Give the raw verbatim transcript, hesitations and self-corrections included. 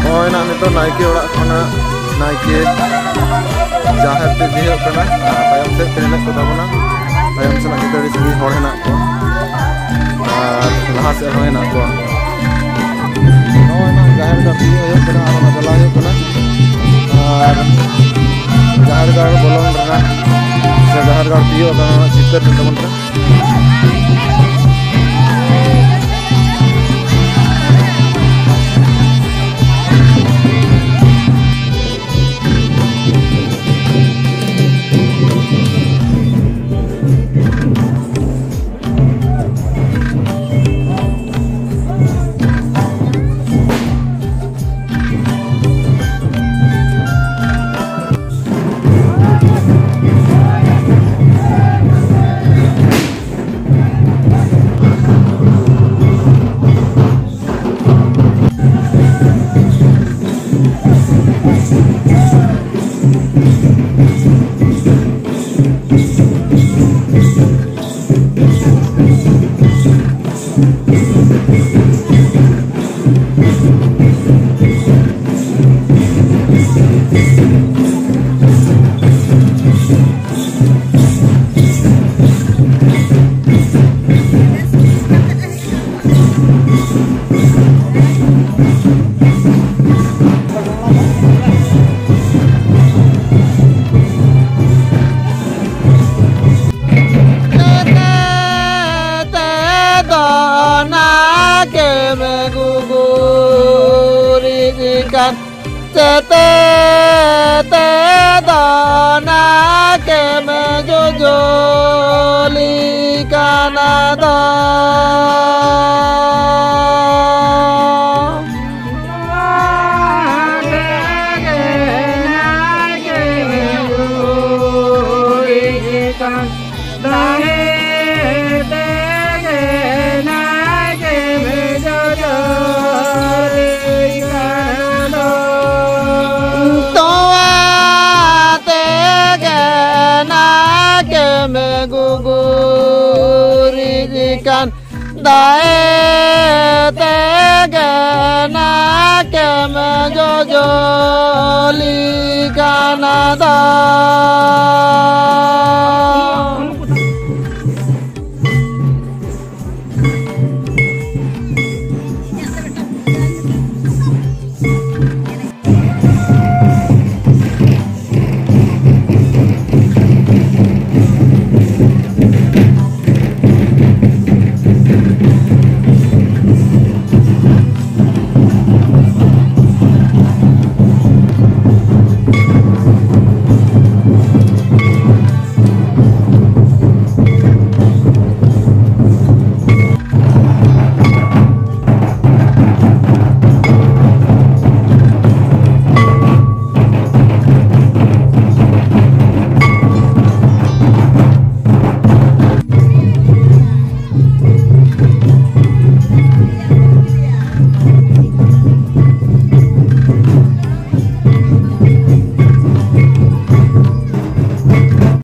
ᱱᱚᱜᱼᱚᱭ ᱱᱟᱜ ᱱᱤᱛᱚᱜ ᱱᱟᱭᱠᱮ ᱚᱲᱟᱜ ᱠᱷᱚᱱᱟᱜ ᱱᱟᱭᱠᱮ ᱡᱟᱦᱮᱨ ᱛᱮ ᱤᱫᱤ ᱦᱩᱭᱩᱜ ᱠᱟᱱᱟ᱾ ᱟᱨ ᱛᱟᱭᱚᱢ ᱥᱮᱫ ᱛᱮ ᱦᱮᱱᱟᱜ ᱠᱚ ᱛᱟᱵᱚᱱᱟ, ᱛᱟᱭᱚᱢ ᱥᱮᱱᱟᱜ ᱜᱮ ᱟᱹᱰᱤ ᱥᱟᱺᱜᱤᱧ ᱦᱚᱲ ᱦᱮᱱᱟᱜ ᱠᱚᱣᱟ᱾ ᱟᱨ ᱞᱟᱦᱟ ᱥᱮᱫ ᱦᱚᱸ ᱦᱮᱱᱟᱜ ᱠᱚᱣᱟ᱾ ᱱᱚᱜᱼᱚᱭ ᱱᱟᱜ ᱡᱟᱦᱮᱨ ᱜᱟᱲ ᱛᱤᱭᱳᱜ ᱦᱩᱭᱩᱜ ᱠᱟᱱᱟ ᱟᱨ ᱚᱱᱟ ᱪᱟᱞᱟᱣ ᱦᱩᱭᱩᱜ ᱠᱟᱱᱟ᱾ ᱟᱨ ᱡᱟᱦᱮᱨ ᱜᱟᱲ ᱵᱚᱞᱚᱱ ᱨᱮᱱᱟᱜ ᱥᱮ ᱡᱟᱦᱮᱨ ᱜᱟᱲ ᱛᱤᱭᱳᱜ ᱨᱮᱱᱟᱜ ᱪᱤᱛᱟᱹᱨ ᱠᱟᱱ ᱛᱟᱵᱚᱱ ᱠᱟᱱᱟ᱾ ᱪᱮᱛᱮ ᱛᱮᱫᱚ ᱱᱟᱠᱮᱢ ᱡᱚᱡᱚᱞᱤ ᱠᱟᱱᱟ ᱫᱚ᱾ ᱫᱟᱲᱮ ᱛᱮᱜᱮ ᱱᱟᱭᱠᱮᱢ ᱡᱚᱡᱚᱨᱤ ᱠᱟᱱ ᱫᱚ᱾ ᱛᱚᱣᱟ ᱛᱮᱜᱮ ᱱᱟᱭᱠᱮᱢ ᱜᱩᱜᱩᱨᱤᱡ ᱠᱟᱱ, ᱫᱟᱲᱮ ᱛᱮᱜᱮ ᱱᱟᱭᱠᱮᱢ ᱡᱚᱡᱚᱞᱤ ᱠᱟᱱᱟ ᱫᱚ᱾